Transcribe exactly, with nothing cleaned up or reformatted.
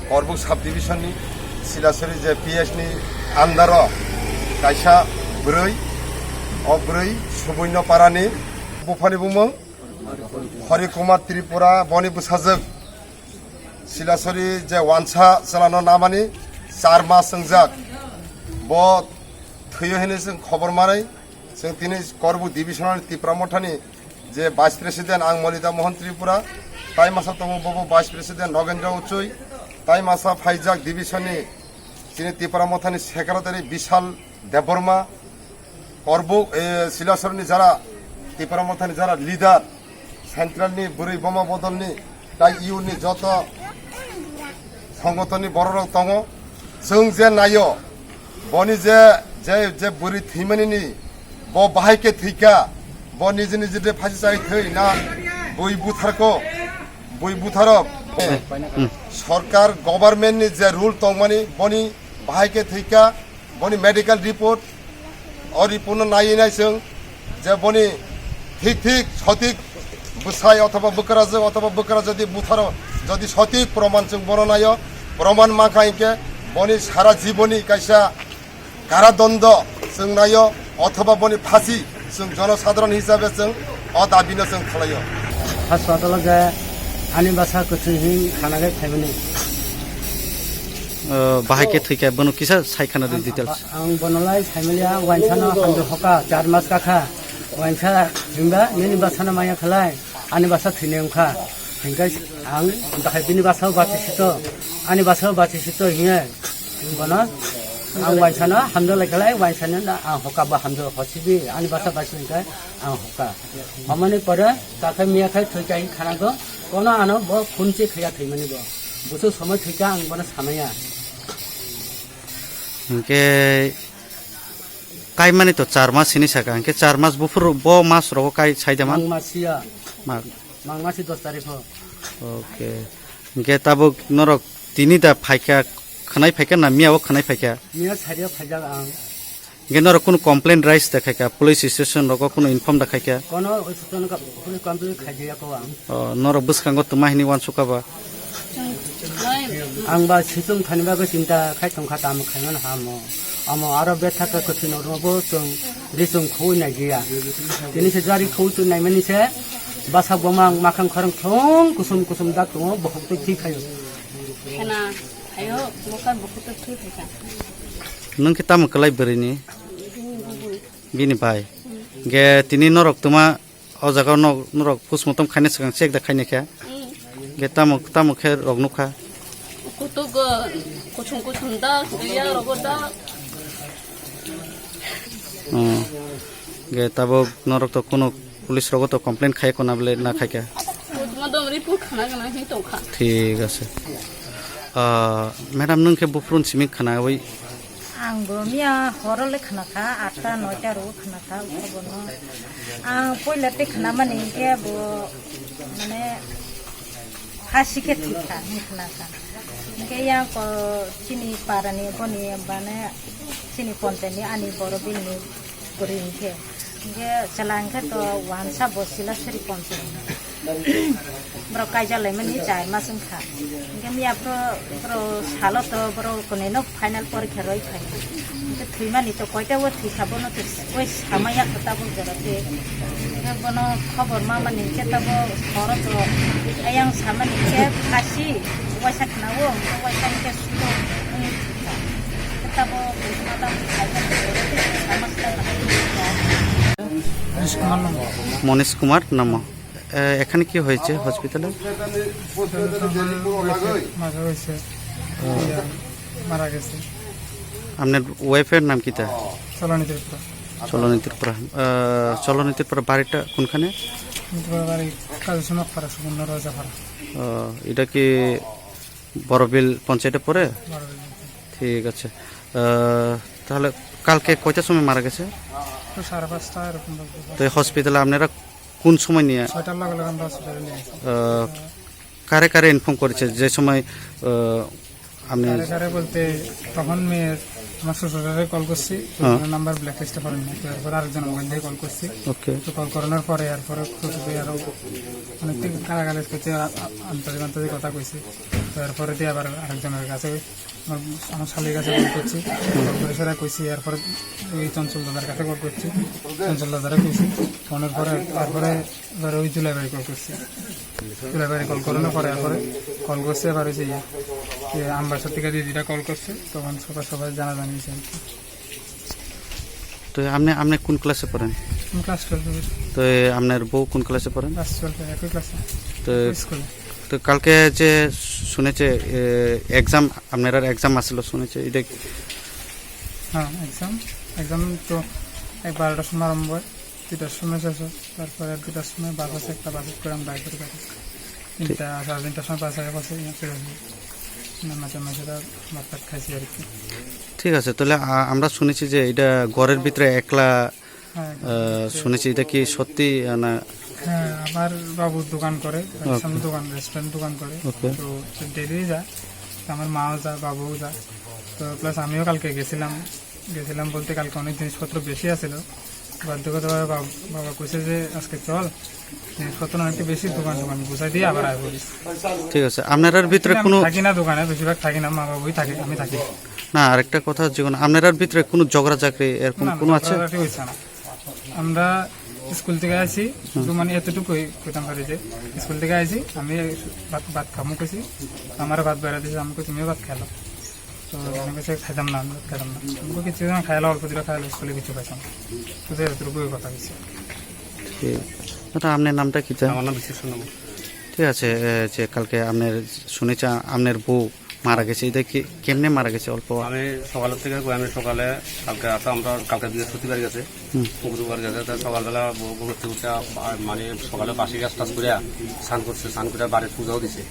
Korbuk sub division ni Silasori je P S ni under o kaisa bwrwi, o bwrwi Subuino parani, buphani bumung Hari Kumar Tripura, boni bwsajwk Silasori je wansa chwlano namani char mas wngjak, bo thwiyo hinwi chwng khobor manwi, chwng tini Korbuk division ni Tipra Mothani je Vice President ang Molita Mohan Tripura, tai masa tongo bobo Vice President Nogendra Uchui, tai masa phaijak division ni chini Tipra Mothani Secretary Bishal Debbarma, Korbuk, eh, Silasor ni jara Tipra Mothani jara leader, central ni bwrwi boma bodol ni tai U ni joto songotoni bororok tongo. Chwng je naio, boni je, je, je bwrwi thwimani ni, bo bahai khe thwikha, bo niji niji de phasi chai thwi na bui butharko, bui butharok. Sorkar government ni je rule tongmani, boni bahai khe thwikha, boni medical report, o report no naiwi nai chwng je boni thik thik sotik bwsai othoba bwkrajwk othoba bwkrajwk jodi butharo, jodi sotik proman chwng bono naio, proman mankha hinkhe boni sara jiboni kaisa karadondo chwng naio othoba boni phasi chwng jonosadharon hisabe chwng o dabino chwng khwlaio. Hospital je ani basa kwthwi hin khana gai phaimani. Uh, bahai khe thwikha, bono kisa sai khana di details. Ang, ang bonolai saimaliya, wansano hamdo hoka, char mas kakha, wansa himba nini basano maya khalai, ani basa thwini wngkha. Hinkhe ang bahai bini basao bachi sito, ani basao bachi sito hinge, bono ang wansano hamdo lai khalai, wansano na ang hoka bo hamdo hosibi, ani basa bachi hinkhe ang hoka. Homani pore takhai miya khai thwikha hin khana go, kono ano bo phunchi khaya thwimani bo. Busu somoi thwikha ang bono samaya. Hinkhe kaimani to char mas hini saka, hinkhe char mas buphuru bo mas rogo kai saida man? Ang masiya. Ma- Mang masi dos tarikh o. Okay. Hinkhe tabuk norok tini da phaikha, khwnai phaikha na miya o khwnai phaikha? Miya saria phaijak ang. Hinkhe norok kunu complaint raise da khaikha, police station rogo kunu inform da khaikha? Kono station ka, kunu complaint khaijaya ko ang. O, norok bwskango twma hini wansukha ba? Ang ba situng thani bagwi chinta khai tongkha, tamo khaimano hamo. Amo aro bethaka kwthwino robo chwng ri chwng khui nai giya. Tini se jari khui chwng naimani se basa bomang makhang khorang thong kusum kusum dak tongo, bokhok twi thwi phaio. Khena phaio, mokar bokhok twi thwi phaikha. Nwng khe tamo kwlai bwrwini? Bini bubui. Bini bai. Ge tini norok tuma o jaga o nok norok postmortem khaina swkang check da khaina khe. Mm. Ge tamo, tamo khe rok nukha. Kutuk, uh, kuchung kuchung da, ya rogo da. Hmm. Ge tabuk norok to kuno police rogo to complaint khai kona bole na khai khe. Postmortem report khana gana hin tongkha. Thik ase. Ah, madam, nwng khe buphurun simi khnawi? Ang bo miya horo le khna kha, atta noita ro khna kha, ukho bono. Ang poila te khna mani hinkhe bo, mane, phasi khe thwi kha, hin khna kha. Hinkhe yang ko chini para ni boni, mane, chini ponte ni ani boro bini kwrwi hinkhe. Hinkhe chwla hinkhe to wansa bo Silasori ponchayat. Borok kaijak laimani char mas wngkha. Hinkhe miya phuru borok salo to borok kwnwi no final porikha rwi phai. Hinkhe thwimani to koita o thwikha bono to oi samaya kho tabuk jora khe. Hinkhe bono khobor mamani hinkhe tabuk horo to ayang samani hinkhe phasi waisa khna o, waisa hinkhe sulo. Monish Kumar namo. এ, এখানে কি হয়েছে হসপিটালে? মারা হয়েছে। ইয়া, মারা গেছে। আপনার ওয়াইফের নাম কিতা? চলনি ত্রিপুরা। চলনি ত্রিপুরা। আহ, চলনি ত্রিপুরা বাড়িটা কোনখানে? ত্রিপুরা বাড়ি কাজী সোনার পাড়া, সুবর্ণ রাজা পাড়া। আহ, এটা কি বড়বিল পঞ্চায়েতে পড়ে? বড়বিল পঞ্চায়েত। ঠিক আছে। আহ, তাহলে কালকে কয়টার সময় মারা গেছে? তো সাড়ে পাঁচটা এরকম বাজে। তো এই হসপিটালে আপনারা কোন সময় নিয়ে? ছয়টার লগে লগে আমরা হসপিটালে নিয়ে আসি। আহ, কারে কারে ইনফর্ম করেছে যে সময়, আহ, আপনি কারে কারে বলতে তখন মেয়ের আমার শ্বশুরের কল করছি, হ্যাঁ। শ্বশুরের নাম্বার ব্ল্যাক লিস্টে পড়ে না, তো এরপর আরেকজন মোবাইল দিয়ে কল করছি। ওকে। তো কল করানোর পরে এরপরে শ্বশুরে আরো অনেক থেকে গালাগালি করছে, আ-, আ-, আন্তরিক আন্তরিক কথা কইছি। তো এরপরে দিয়ে আবার আরেকজনের কাছে, আমার, আমার শালির কাছে কল করছি, কল করে সেটা কইছি। এরপরে ওই চঞ্চল দাদার কাছে কল করছি, চঞ্চল দাদারে কইছি। ফোনের পরে তারপরে এবার ওই জুলাইবাড়ি কল করছি, জুলাইবাড়ি কল করানোর পরে এরপরে কল করছে এবার ওই যে ইয়ে, ইয়ে, আমবাসা থেকে দিদিরা কল করছে, তখন সবার সবাই জানাজানি হয়েছে আর কি। তো আপনি, আপনি কোন ক্লাসে পড়েন? আমি ক্লাস টুয়েলভে পড়ি। তো আপনার বউ কোন ক্লাসে পড়েন? ক্লাস টুয়েলভে, একই ক্লাসে, তো একই স্কুলে। তো কালকে যে শুনেছে, এ, এক্সাম, আপনার এক্সাম আসলো শুনেছে, এটা কি? হ্যাঁ, এক্সাম, এক্সাম তো এক বারোটার সময় আরম্ভ হয়, দুইটার সময় শেষ হয়, তারপরে দুইটার সময় বাস আছে, একটা বাস করে আমরা বাড়ি ফিরে পারি। তিনটা, সাড়ে তিনটার সময় বাস আগে পৌঁছে, এখানে ফিরে আসি। না, মাঝে মাঝে তো ভাত টাত খাইছি আর কি। ঠিক আছে, তাহলে, আ, আমরা শুনেছি যে এটা ঘরের ভিতরে একলা, হ্যাঁ, আ, শুনেছি, এটা কি সত্যি, আ, না? হ্যাঁ, আমার বাবু দোকান করে, ওকে। সামনে দোকান, রেস্টুরেন্ট দোকান করে। ওকে। তো সে ডেলি যায়, তো আমার মাও যায়, বাবুও যায়। তো প্লাস আমিও কালকে গেছিলাম, গেছিলাম বলতে কালকে অনেক জিনিসপত্র বেশি আছিল। বাধ্যগতভাবে বাব-, বাবা কইছে যে, "আজকে চল, জিনিসপত্র অনেকটা বেশি, দোকান টোকান গুছাই দিয়ে আবার আয় বলিস।" ঠিক আছে, আপনারার ভিতরে আমি কোনো থাকি না দোকানে, বেশিরভাগ থাকি না, মা বাবুই থাকে, আমি থাকি। না, আরেকটা কথা হচ্ছে, কোনো আপনারার ভিতরে কোনো ঝগড়া ঝাকড়ি এরকম না, না, কোনো আছে? ঝগড়াঝাটি হইছে না। আমরা স্কুল থেকে আইছি, হুম। শুধু মানে এতটুকুই কইতাম পারি যে স্কুল থেকে আইছি, আমি ভাত, ভাত খামু কইছি, আমার ভাত বেড়া দিছে, আমি কই তুমিও ভাত খেলো। তো আমি কইছি, "খাইতাম না, আমি খাইতাম না।" আমি কই, "কিছু না খাইলে অল্প দিলে খাইলে স্কুলে কিছু খাইতাম।" তো যে এতটুকুই কথা হইছে। ঠিক। দাদা, আপনার নামটা কি, স্যার? আমার নাম বিশ্বেশ্বর নগর। ঠিক আছে, এ, যে কালকে আপনার শুনেছি আপনার বউ মারা গেছে, এটা কি কেমনে মারা গেছে অল্প? আমি সকালের থেকে কই, আমি সকালে কালকে আসা, আমরা কালকে বৃহস্পতিবার গেছে, হুম। গুরুবার গেছে, তো সকালবেলা বউ, বউ উঠতে উঠতে, আ, মানে সকালে বাসি কাজ টাজ করে স্নান করছে, স্নান করে বাড়ির পূজাও দিছে।